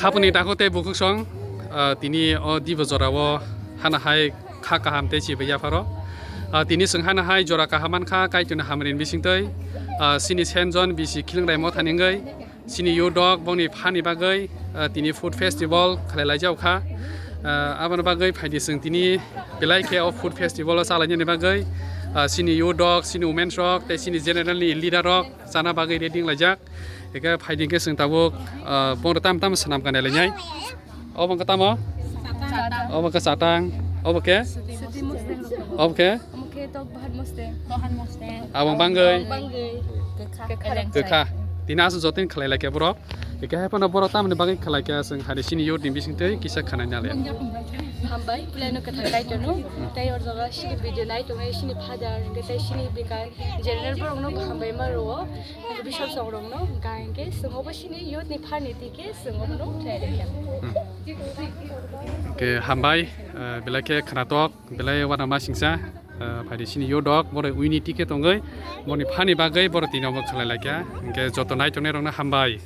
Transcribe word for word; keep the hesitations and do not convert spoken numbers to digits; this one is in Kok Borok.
Hapuni takhuk tei bukhuk song, ah, tini o dibo jorao hana hai kha kaham tei chibai yapharo. Ah, tini chwng hana hai jora kaham mankha, Kaitorni hamrini bisingtwi. Ah, chini Saint John bisi Khilingrai mothani wngwi, chini youth rok bongni phani bagwi, ah, tini food festival khlai laijak kha. Ah, aboni bagwi phaidi chwng tini belai khe o food festival o chalainani bagwi, ah, chini youth rok, chini women rok tei chini general ni leader rok chana bagwi ready wnglaijak. Eke phaidi khe chwng tabuk, ah, bongno tam tam swnam kanai lainai. Obo wngkha tamo? Obo wngkha chatang. Obo khe? Suti mustang. Obo khe? Omo khe tok bahan mustang. Bahan mustang. Abong bangwi? Bangwi. Kwkha. Kwkha. Tini aswk jotono khlai laikha borok. Eke hai phano borok tamoni bagwi khlai kha chwng hari chini youth ni bisingtwi kisa khanai nale. Hambai, pulai no kwthar Kaitorno. Tei o jaga chini video nai tongnai chini father, hwnkhe tei chini bwkha general borok no hambai ma rwo. Bishop songrokno hwnkha hinkhe chwng obo chini youth ni pharni twi khe chwng obono khlai rwkha. Hwnkhe hambai, eh, belai khe khwnatok, belai uanama singcha, eh, phaidi chini youth rok, borok unity khe tongwi, boni pharni bagwi borok tini omo khlai laikha, hwnkhe joto naitongnai rokno hambai.